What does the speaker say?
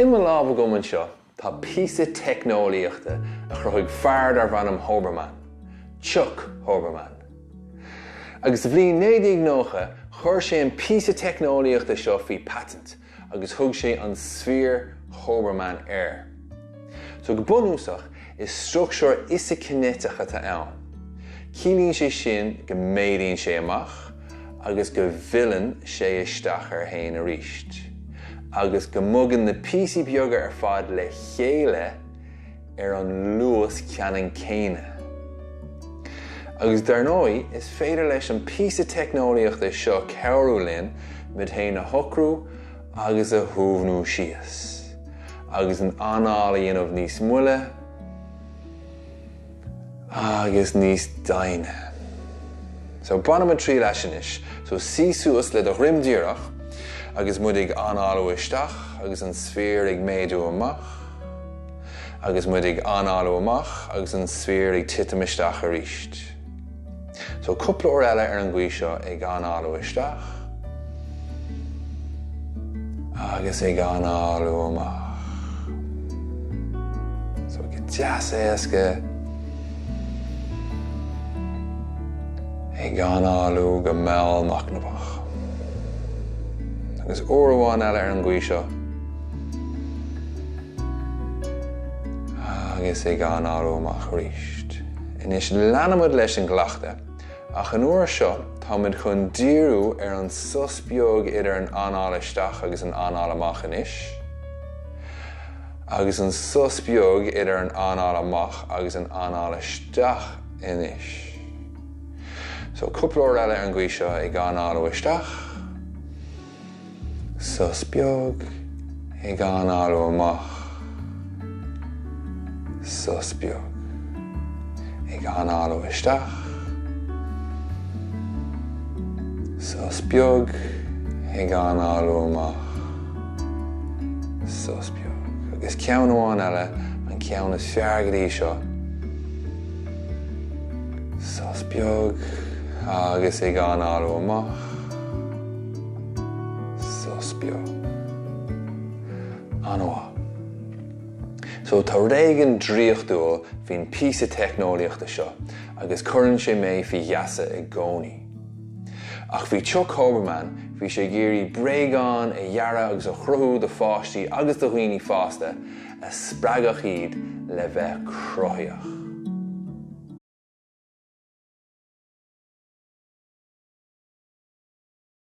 I mo lámh agam anseo tá píosa teicneolaíochta a chruthaigh fear darbh ainm Hoberman, Chuck Hoberman. Agus sa bhliain 1990 chuir sé an píosa teicneolaíochta seo faoi patent agus thug sé an Sféar Hoberman air. So go bunúsach, is struchtúr isicinéiteach atá ann. Ciallaíonn sé sin go méadaíonn sé amach agus go bhfilleann sé isteach air féin arís, agus go mbogann na píosaí beaga ar fad le chéile ar an luas ceannann céanna. Agus dar ndóigh, is féidir leis an píosa teicneolaíochta seo cabhrú linn muid féin a shocrú agus a shuaimhniú síos, agus an anáil a dhéanamh níos moille agus níos doimhne. So, bainfimid triail as anois. So, suigh suas le do dhroim díreach agus muid ag análú isteach agus an sféar ag méadú amach. Agus muid ag análú amach agus an sféar ag titim isteach arís. So cúpla uair eile ar an gcaoi seo ag análú isteach agus ag análú amach. So go deas éasca ag análú go mall machnamhach. Agus uair amháin eile ar an gcaoi seo. Agus ag análú amach arís. Anois leanfaimid leis an gcleachtadh, ach an uair seo táimid chun díriú ar an sos beag idir an anáil isteach agus an anáil amach anois, agus an sos beag idir an anáil amach agus an anáil isteach anois. So cúpla uair eile ar an gcaoi seo ag análú isteach. Sos beag, ag análú amach. Sos beag, ag análú isteach. Sos beag, ag análú amach. Sos beag. Agus ceann amháin eile, an ceann is fearr go dtí seo. Sos beag, agus ag análú amach. Sos beag. An-mhaith. So tá rud éigin draíochtúil faoin píosa teicneolaíochta seo agus cuireann sé mé faoi gheasa i gcónaí. Ach bhí Chuck Hoberman, bhí sé ag iarraidh bréagáin a dhearadh agus a chruthú do pháistí agus do dhaoine fásta a spreagfadh iad le bheith cruthaíoch.